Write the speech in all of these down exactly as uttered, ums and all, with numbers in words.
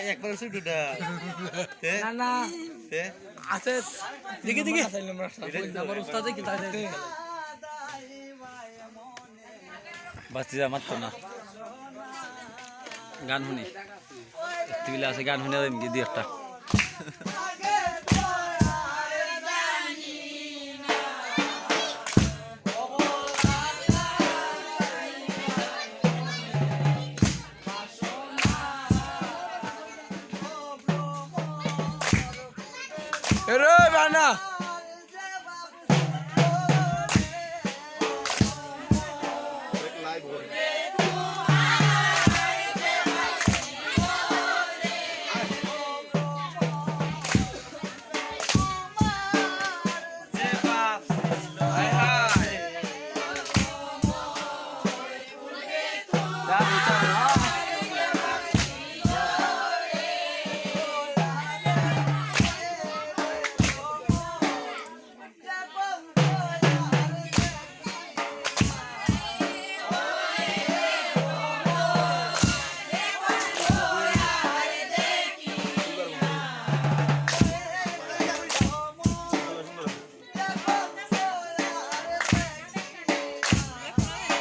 একবার শুধু না। তে? না, না। তে? আছে। দেখি, দেখি। এটা তো আমার উস্তাদে কি তাই দেখি। বাস্তি যা মারতো না। গান শুনি। টিভিলে আছে, গান শুনে দিন কি দুই একটা। এরে বানা।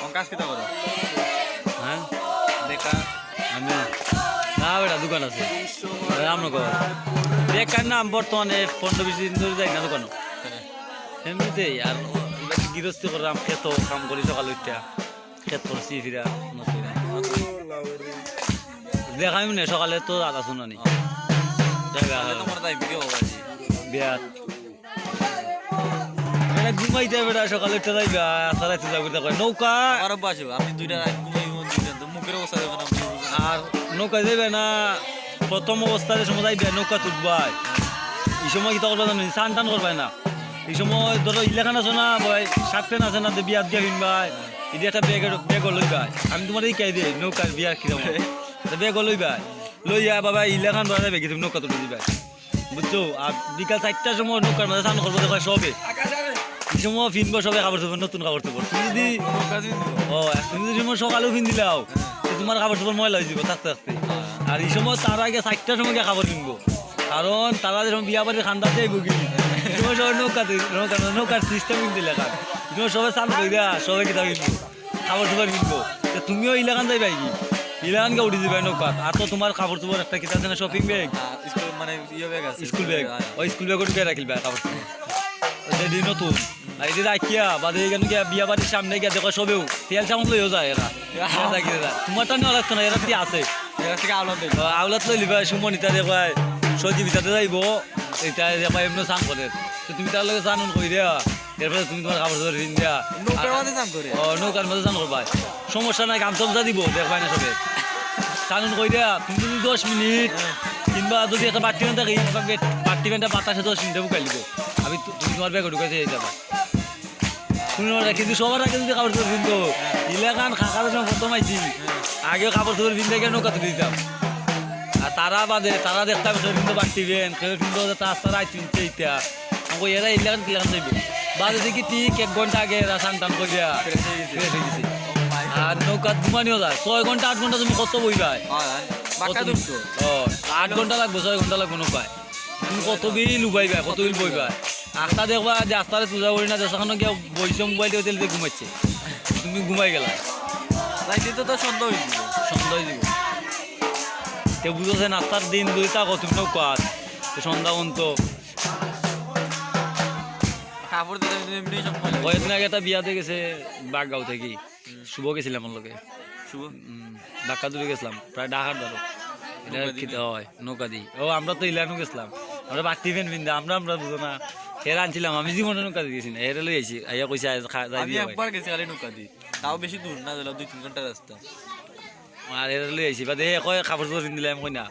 কোন কাজ কিতা করো? হ্যাঁ? বেকার। আমি না বেটা, দোকান আছে। রামনগর। বেকার নাম বর্তমানে পনেরো বিশ দিন ধরি যাই না দোকানো। এমনিতেই আর গিরস্তি করলাম, খেতো কাম করি সকাল উঠিয়া। খেত করছি ফিরা। দেখাই মনে সকালে তো দাদা শুনানি। যাইবা। তোমার তাই ভিডিও হবে। বিয়াত। এটা ঘুমাইতে বেটা, সকালে উঠতে যাইবা, আস্তা রাইতে যাবো, এটা কয় নৌকা। আমার অভ্যাস হবে, আমি দুইটা রাত ঘুমাইবো, দুইটা তো মুখের অবস্থা দেখো না, বুঝে বুঝে না। আর নৌকা যাইবে না, প্রথম অবস্থায় যে সময় যাইবে নৌকা তুলবায়, এই সময় কিতা করবা জানো? স্নান টান করবায় না। এই সময় ধরো ইলাখান আছে না ভাই, শার্ট প্যান্ট আছে না, যে বিয়াত গিয়া ফিনবায়, এই যে একটা ব্যাগ, ব্যাগও লইবায়। আমি তোমার এই কাই দিই, নৌকার বিয়ার কিরকম? একটা ব্যাগও লইবায়, লইয়া বাবা ইলাখান ধরা যাবে, কিন্তু নৌকা তুলে দিবায়। বুঝছো? আর বিকাল চারটার সময় নৌকার মাঝে স্নান করবো, দেখো সবে। এই সময় ফিনবো সবে কাপড় চোপড়, নতুন কাপড় চোপড়। তুমি যদি, ও, তুমি যদি সময় সকালেও ফিন দিলাও, তো তোমার কাপড় চোপড় ময়লা হয়ে যাবো থাকতে থাকতে। আর এই সময় তার আগে চারটার সময় গিয়ে কাপড় ফিনবো, কারণ তারা যখন বিয়া বাড়ির খান্দাতে আইবো কি, এই সময় সবাই নৌকাতে, নৌকা, নৌকার সিস্টেম কিন্তু লেখা। এই সময় সবাই স্নান করিয়া সবাই কিতা ফিনবো, কাপড় চোপড় ফিনবো। তো তুমিও ইলাখান যাইবায় কি? ইলাখান গিয়া উঠি যাইবায় নৌকাত। আর তো তোমার কাপড় চোপড় একটা কিতা আছে না, শপিং ব্যাগ? হ্যাঁ, স্কুল মানে ইয়ে ব্যাগ আছে। School bag. হ্যাঁ। ওই স্কুল ব্যাগও ঢুকাই রাখিলবায় কাপড় চোপড়। ওটা দিয়ে নতুন। আর এটা রাখিয়া বাদে এখানে গিয়া বিয়া বাড়ির সামনে গিয়া দেখো সবেও তেল সাবান লইও যায় এরা। হ্যাঁ। এরা থাকে এরা। তোমারটা নেওয়া লাগতো না, এরা কি আছে? এরা থেকে আওলাদ লইবে। আহ, আওলাদ লইলিবা, সুমনিতা দেখবায়, সজীবিতাতে যাইবো, এটা দেখবায় এমনি স্নান করে। তো তুমি তার লগে স্নান করিয়া, এরপরে তুমি তোমার কাপড় চোপড় ফিন দিয়া। নৌকার মাঝে স্নান করে? ও, নৌকার মাঝে স্নান করবায়। সমস্যা নাই, গামছা উমছা দিব, দেখবায় না সবে। স্নান করিয়া তুমি যদি দশ মিনিট, হ্যাঁ। কিংবা যদি একটা বাটি ফ্যান থাকে, এই বাটি ফ্যানটা বাতাসে দশ মিনিটে বুকাই দিব। আমি তু-, তুমি তোমার ব্যাগে ঢুকাইতে যাইতাম। শুনো না, কিন্তু সবার আগে যদি কাপড় চোপড় ফিনতো, ইলাখান খাকার সময় প্রথম আইছি, আগে কাপড় চোপড় ফিনতে গিয়ে নৌকা তুলে দিতাম। আর তারা বাদে, তারা দেখতাম কেউ ফিনতো বাটি ফ্যান, কেউ ফিনতো তার তারা আইছি ফিনতে ইতা। আমি কই, এরা ইলাখান কিলাখান যাইবো? বাদে দেখি ঠিক এক ঘন্টা আগে এরা স্নান টান করিয়া fresh হয়ে গেছে। Fresh হয়ে গেছে। আর নৌকাত ঘুমানিও যায়, ছয় ঘন্টা, আট ঘন্টা তুমি কত বইবায়? হয়, হয়। বাক্কা কত? দূর তো। ও, আট ঘন্টা লাগবো, ছয় ঘন্টা লাগবো নৌকায়। তুমি কত বিল উবাইবায়, কত বিল বইবায়? আস্তা দেখবা যে আস্তারে তুজা করি না, যেখানো গিয়া বইছে মোবাইল টোবাইল দিয়ে ঘুমাইছে। তুমি ঘুমাই গেলা। রাইতে তো, তো সন্ধ্যা হয়ে যাবে। সন্ধ্যা হয়ে যাবে। তে বুঝছে আস্তার দিন যদি থাকো তুমি নৌকাত, তো সন্ধ্যা পর্যন্ত। কাপড় দিতে তুমি এমনি সব ময়লা। কয়েকদিন আগে একটা বিয়াতে গেছে বাগগাঁও থেকে। শুভ গেছিলাম ওর লগে। শুভ? হুম, ঢাকা দূরে গেছিলাম, প্রায় ঢাকার ধরো। এটা নৌকা দি? কিতা হয়? নৌকা দি। ও, আমরা তো ইলানো গেছিলাম। আমরা বাটি ফ্যান ফিন্দা, আমরা, আমরা বুঝো না। হেরা আনছিলাম, আমি জীবনে নৌকা দি গেছি না। হেরা লই আইছি, আইয়া কইছে, "আজ খা-, যাই আমি দিও ভাই।" একবার গেছি খালি নৌকা দি। তাও বেশি দূর না, ধরো দুই তিন ঘন্টা রাস্তা। আর হেরা লই আইছি, বাদে হে কয়, "কাপড় চোপড় ফিন্দিলে?" আমি কই, "না।"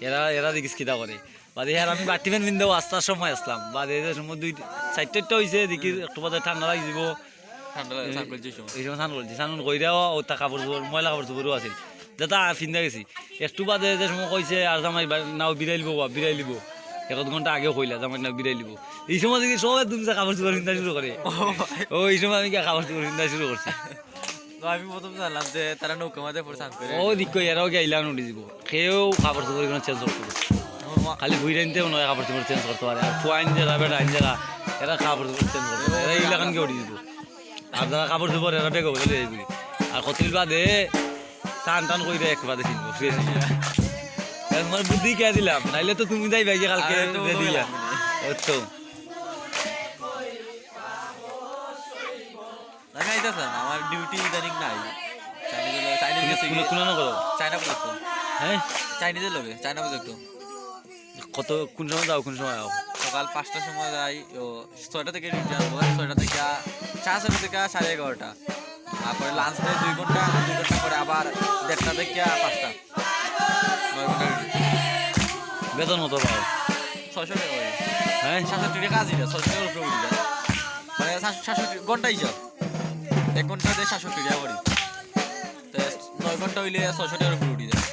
এরা, এরা দেখিস কিতা করে। বাদে আর আমি বাটি ফ্যান ফিন্দাও আস্তার সময় আসলাম। বাদে যে সময় দুই, চারটা, চারটা হইছে, দেখি একটু বাদে ঠান্ডা লাগি দিব। ঠান্ডা লাগে, এই, স্নান করছি ওই সময়। এই সময় স্নান করছি। স্নান কইরাও ও তা কাপড় চোপড়, ময়লা কাপড় চোপড়ও আছে। যেটা ফিন্দা গেছি। একটু বাদে যে সময় কইছে, "আর জামাই বা-, নাও বিরাইলিব বা, বিরাইলিব।" এক আধ ঘন্টা আগেও কইলা, "জামাই নাও বিরাইলিব।" এই সময় দেখি সবাই দুমছে কাপড় চোপড় ফিন্দা শুরু করে। ও ভাই। ও, এই সময় আমি গিয়া কাপড় চোপড় ফিন্দা শুরু করছি। তো আমি প্রথম জানলাম যে তারা নৌকা মাঝে পড়ে চান করে। ও দিক কই, এরাও গিয়া ইলান উঠি দিব। কেউ কাপড় চোপড় এখানে চেঞ্জ করতে পারে। ও মা-, খালি বুইড়াইনতে মনে হয় কাপড় চোপড় চেঞ্জ করতে পারে। আর ফুয়াইন যারা, বেটাইন যারা, এরা কাপড় চোপড় চেঞ্জ করতে পারে। এরা ইলাখান গিয়া উঠি দিব। আর যারা কাপড় চোপড়, এরা বেগও বলে লই আইবি। আর কতদিন বাদে চান টান কইরা এক বাদে চিনবো, ফ্রেশ হইয়া। তোমার বুদ্ধি কে দিলাম? নাইলে তো তুমি যাইবায় গিয়া কালকে আরে তো রেডি হইয়া। ওই তো। আমি আইতাছি না, আমার ডিউটি ইদানিং নাই। চাইনিজ লগে, চাইনিজ গেছে কোন, কি? কোন আনো করো? China project. হ্যাঁ? চাইনিজের লগে, চায়না প্রজেক্ট। কত, কোন সময় যাও, কোন সময় আও? সকাল পাঁচটার সময় যাই, ও ছয়টা থেকে ডিউটি আরম্ভ হয়, ছয়টা থেকে, সাড়ে ছয়টা থেকে সাড়ে এগারোটা। তারপরে লাঞ্চ দেয় দুই ঘন্টা, দুই ঘন্টা পরে আবার দেড়টা থেকে পাঁচটা। নয় ঘন্টা ডিউটি। বেতন কত পাও? ছয়শো টাকা করে। হ্যাঁ? সাতষট্টি টাকা কাজ এটা, ছয়শো টাকার উপরে উঠে যায়। মানে সাত-, সাতষট্টি ঘন্টা হিসাব। এক ঘন্টা দিয়ে সাতষট্টি টাকা করি। তো নয় ঘন্টা হইলে ছয়শো টাকার উপরে উঠে যায়।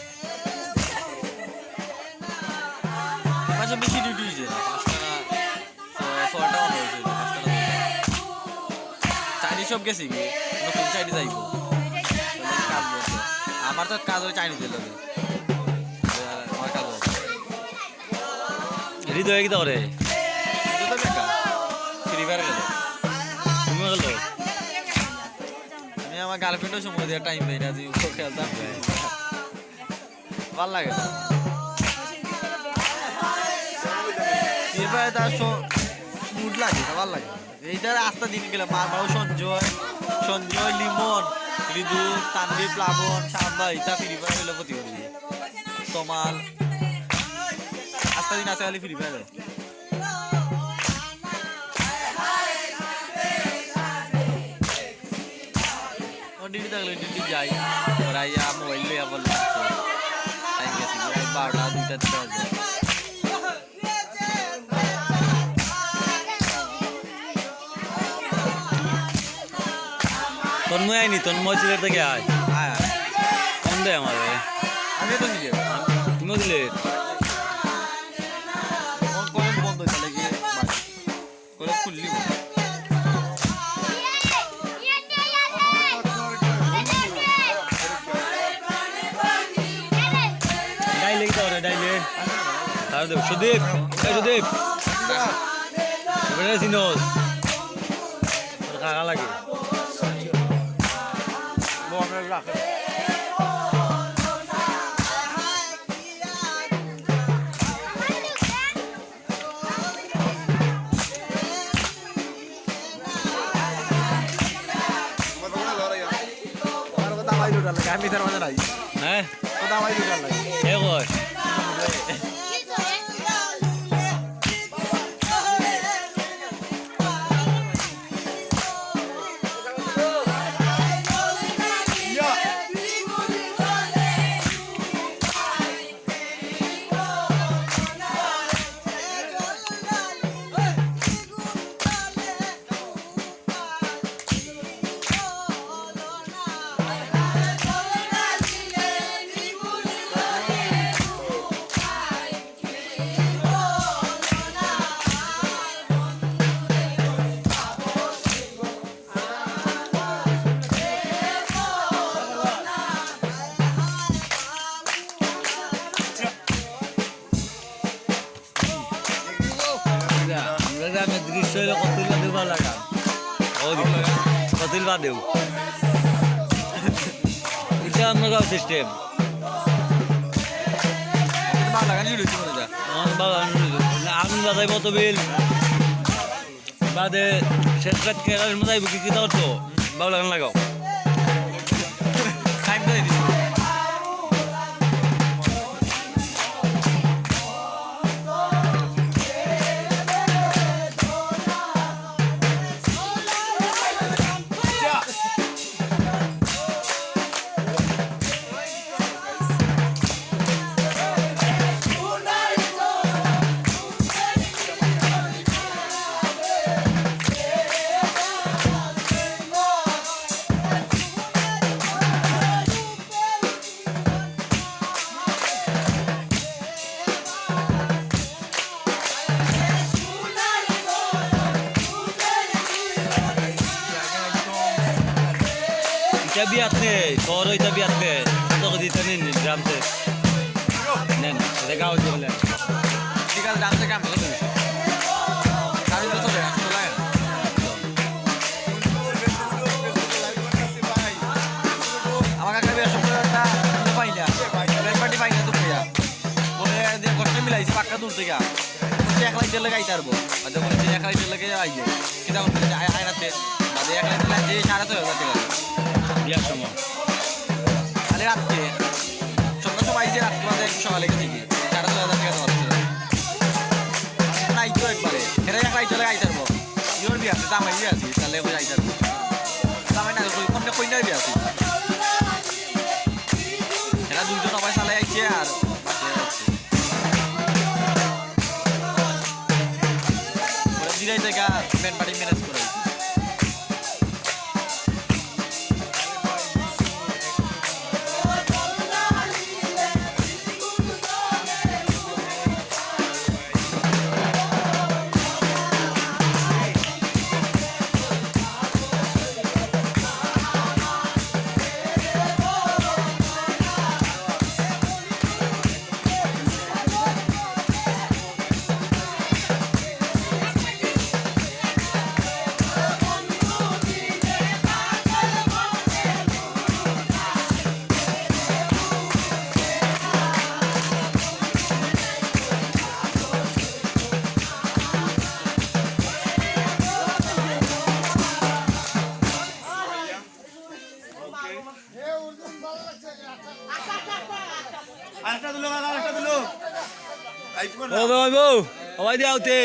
মাসে বেশি ডিউটি হয়েছে না, পাঁচটা না, ছ-, ছয়টা মনে হয়েছে, পাঁচটা না ছয়টা। চাইনিজ সব গেছে কি? নতুন চাইনিজ আইবো। তাহলে কাজ বন্ধ। আমার তো কাজ ওই চাইনিজের লগে। আমার কাজ বন্ধ। হৃদয় কিতা করে? এটা তো বেকার। ফ্রি ফায়ার খেলে। তুমি খেলো? আমি আমার গার্লফ্রেন্ডও সময় দিয়ে টাইম দেই না, যে ও খেলতাম। ভালো লাগে না। ফ্রি ফায়ার তার স-, মুড লাগে, ভালো লাগে। এইটা আস্তা দিন গেলে মা, বাবা, সঞ্জয়, সঞ্জয়, লিমন, রিদু, তানভীর, প্লাবন, শাম ভাই, ইতা ফ্রি ফায়ার হইলে প্রতিবন্ধী। তমাল, আস্তা দিন আছে খালি ফ্রি ফায়ার। ও ডিউটি থাকলে ডিউটি যাই, ওরা ইয়া মোবাইল লইয়া বললো, তাই গেছি, ওই বারোটা, দুইটা, তিনটা বাজে। তন্ময় আইনি, তন্ময় সিলেট থেকে আয়। আয়, আয়। ফোন দে আমারে। আমি তো সিলেট। তুমিও সিলেট। ফোন, ফোন বন্ধ হয়ে গেলে গিয়ে বাড়ি। করে খুললি। ডাইলে কিতা করে, ডাইলে? তার দেব, সুদীপ, এই সুদীপ। এবারে চিনোস। তোর কাকা লাগে। আমি তার মাঝে নাই। হ্যাঁ? কথা আমার দুটার লাগে। কে কয়? আমরা গ্রামের দৃশ্য হইলে কতদিন বাদে ভালা লাগে। ও, কতদিন বাদেও। এটা আমরা গাঁও সিস্টেম। বাংলা গান শুরু হইছে মনে হয়। আমার বাংলা গান শুরু হইছে। না, আমি বাজাই মতো বেল। বাদে শেষ রাত কেরার মধ্যে আইব কি কি দাও তো? বাংলা গান লাগাও। টাইম তো দিবি। বিয়াতে, তোর ওইটা বিয়াতে, কত কেজি জানি ড্রামতে। নেন, এটা গাও দিয়ে বলে। ঠিক আছে, ড্রামতে কাম করে দিন। গাড়ি তো চলে, একশো টাকা। আমার কাকা বিয়ার সময় একটা ইয়ে পাই না, ব্যান্ড পার্টি পাই না তো ভাইয়া। পরে যে কষ্ট মিলাইছি পাক্কা দূর থেকে। বলছে এক লাখ দেড় লাখ আইতে পারবো। আর যখন যে এক লাখ দেড় লাখে আইও, কিতা করতে যে আয়, আয় রাতে, বাদে এক লাখ দেড় লাখ যে সাড়ে ছয় হাজার টাকা। বিয়ার সময়। খালি রাতকে। সন্ধ্যার সময় আইছে, রাতকে বাদে একটু সকালে গেছে কি। সাড়ে ছয় হাজার টাকা দেওয়া হচ্ছে। নাই তো একবারে। এরা এক লাখ দেড় লাখ আইতে পারবো। ইয়োর বিয়া আছে, জামাই বিয়া আছে, তাহলে ওই আইতে পারবো। জামাই না, ওই কন্যা, কন্যার বিয়া আছে। এরা দুইজন সবাই চালাই আইছে আর বাকি আইছে। ওরা দিরাই থেকে ব্যান্ড পার্টি ম্যানেজ করে। আরেকটা দিলো, আরেকটা দিলো। ও ভাই, ভাই, ভাই, ভাই, দিয়া আউতে।